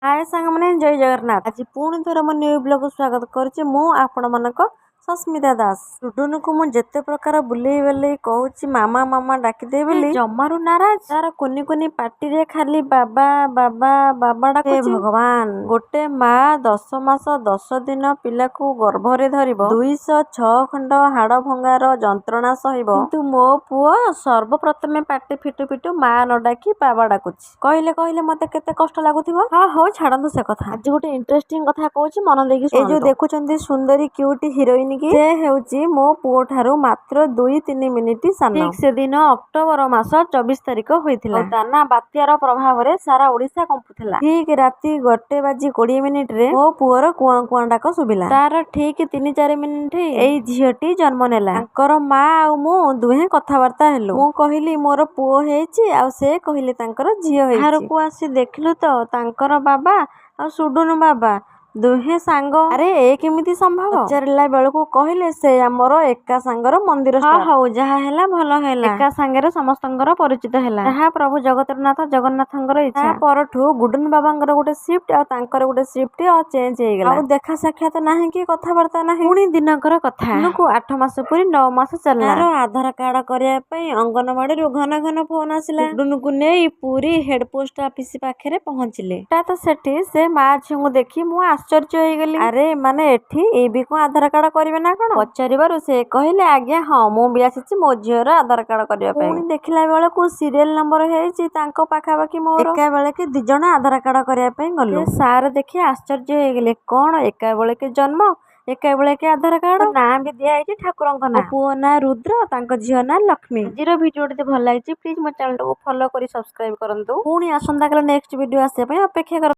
ହାଏ ସାଙ୍ଗମାନେ, ଜୟ ଜଗନ୍ନାଥ। ଆଜି ପୁଣି ଥରେ ମୋ ନ୍ୟୁ ବ୍ଲଗକୁ ସ୍ୱାଗତ କରୁଛି ମୁଁ ଆପଣମାନଙ୍କ ସସ୍ମିତା ଦାସ। ଟୁଡୁନକୁ ମୁଁ ଯେତେ ପ୍ରକାର ବୁଲେଇ ବାଲେଇ କହୁଛି ମାମା ମାମା ଡାକିଦେ ବୋଲି, ଜମାରୁ ନାରାଜ। ତାର କୁନି କୁନି ପାଟିରେ ଖାଲି ବାବା ବାବା ବାବା ଡାକୁଛି। ଭଗବାନ, ଗୋଟେ ମା 10 ମାସ 10 ଦିନ ପିଲାକୁ ଗର୍ଭରେ ଧରିବ, 206 ଖଣ୍ଡ ହାଡ଼ ଭଙ୍ଗାର ଯନ୍ତ୍ରଣା ସହିବ, କିନ୍ତୁ ମୋ ପୁଅ ସର୍ବପ୍ରଥମେ ପାଟି ଫିଟୁ ଫିଟୁ ମା ନ ଡାକି ବାବା ଡାକୁଛି। କହିଲେ କହିଲେ, ମତେ କେତେ କଷ୍ଟ ଲାଗୁଥିବ। ହଁ, ହଉ ଛାଡନ୍ତୁ ସେ କଥା। ଆଜି ଗୋଟେ ଇଣ୍ଟରେଷ୍ଟିଂ କଥା କହୁଛି, ମନ ଦେଇକି। ଏଇ ଯୋଉ ଦେଖୁଛନ୍ତି ସୁନ୍ଦରୀ କ୍ୟୁଟି ହିରୋଇନ କି, ସେ ହେଉଛି ମୋ ପୁଅ ଠାରୁ ମାତ୍ର 2-3 ମିନିଟ ସାନ। ଠିକ ସେଦିନ ଅକ୍ଟୋବର ମାସ 24 ତାରିଖ ହୋଇଥିଲା ଆଉ ଦାନା ବାତ୍ୟାର ପ୍ରଭାବରେ ସାରା ଓଡିଶା କମ୍ପୁଥିଲା। ଠିକ ରାତି 1 ବାଜି 20 ମିନିଟରେ ମୋ ପୁଅର କୁଆଁ କୁଆଁ ଡାକ ଶୁଭିଲା। ତାର ଠିକ 3-4 ମିନିଟ ଏଇ ଝିଅଟି ଜନ୍ମ ନେଲା। ତାଙ୍କର ମା ଆଉ ମୁଁ ଦୁହେଁ କଥାବାର୍ତ୍ତା ହେଲୁ। ମୁଁ କହିଲି ମୋର ପୁଅ ହେଇଛି ଆଉ ସେ କହିଲେ ତାଙ୍କର ଝିଅ ହେଇଛି। ବାହାରକୁ ଆସି ଦେଖିଲୁ ତ ତାଙ୍କର ବାବା ଆଉ ସୁଡୁନୁ ବାବା ଦୁହେଁ ସାଙ୍ଗ। ଆରେ, ଏ କେମିତି ସମ୍ଭବ? ପଚାରିଲା ବେଳକୁ କହିଲେ ସେ ଆମର ଏକା ସାଙ୍ଗର ମନ୍ଦିର। ହଁ, ହଉ, ଯାହା ହେଲା ଭଲ ହେଲା। ଏକା ସାଙ୍ଗରେ ସମସ୍ତଙ୍କର ପରିଚିତ ହେଲା, ଯାହା ପ୍ରଭୁ ଜଗତରନାଥ ଜଗନ୍ନାଥଙ୍କର ଇଚ୍ଛା। ତା ପରଠୁ ଗୁଡୁନ ବାବାଙ୍କର ଗୋଟେ ସିଫ୍ଟ ଆଉ ତାଙ୍କର ଗୋଟେ ସିଫ୍ଟ ଆଉ ଚେଞ୍ଜ ହେଇଗଲା। ଆଉ ଦେଖା ସାକ୍ଷାତ ନାହିଁ କି କଥାବାର୍ତ୍ତା ନାହିଁ। ପୁଣି ଦିନକର କଥା, ଦିନକୁ 8 ମାସ ପୁରି 9 ମାସ ଚାଲିଲା। ତାର ଆଧାର କାର୍ଡ କରିବା ପାଇଁ ଅଙ୍ଗନବାଡିରୁ ଘନ ଘନ ଫୋନ ଆସିଲା। ଗୁଡୁନକୁ ନେଇ ପୁରୀ ହେଡ ପୋଷ୍ଟ ଅଫିସ ପାଖରେ ପହଞ୍ଚିଲେ। ହଠାତ ସେଠି ସେ ମା ଝିଅଙ୍କୁ ଦେଖି ମୁଁ ଆଶ୍ଚର୍ଯ୍ୟ ହେଇଗଲି। ଆରେ ମାନେ ଏଠି ଏ ବି କଣ ଆଧାର କାର୍ଡ କରିବେ ନା କଣ? ପଚାରିବାରୁ ସେ କହିଲେ, ଆଜ୍ଞା ହଁ, ମୁଁ ବି ଆସିଛି ମୋ ଝିଅର ଆଧାର କାର୍ଡ କରିବା ପାଇଁ। ପୁଣି ଦେଖିଲା ବେଳକୁ ସିରିଏଲ ନମ୍ବର ହେଇଛି ତାଙ୍କ ପାଖାପାଖି ମୋର। ଏକା ବେଳକେ ଦି ଜଣ ଆଧାର କାର୍ଡ କରିବା ପାଇଁ ଗଲୁ। ସାର୍ ଦେଖି ଆଶ୍ଚର୍ଯ୍ୟ ହେଇଗଲେ, କଣ ଏକା ବେଳକେ ଜନ୍ମ, ଏକା ବେଳକେ ଆଧାର କାର୍ଡ, ନାଁ ବି ଦିଆହେଇଛି ଠାକୁରଙ୍କ ନାଁ। ପୁଅ ନାଁ ରୁଦ୍ର, ତାଙ୍କ ଝିଅ ନାଁ ଲକ୍ଷ୍ମୀ। ଆଜିର ଭିଡିଓ ଯଦି ଭଲ ଲାଗିଛି, ପ୍ଲିଜ ମୋ ଚ୍ୟାନେଲଟାକୁ ଫଲୋ କରି ସବସ୍କ୍ରାଇବ କରନ୍ତୁ। ପୁଣି ଆସନ୍ତାକାଲି ନେକ୍ସଟ ଭିଡିଓ ଆସିବା ପାଇଁ ଅପେକ୍ଷା କରନ୍ତୁ।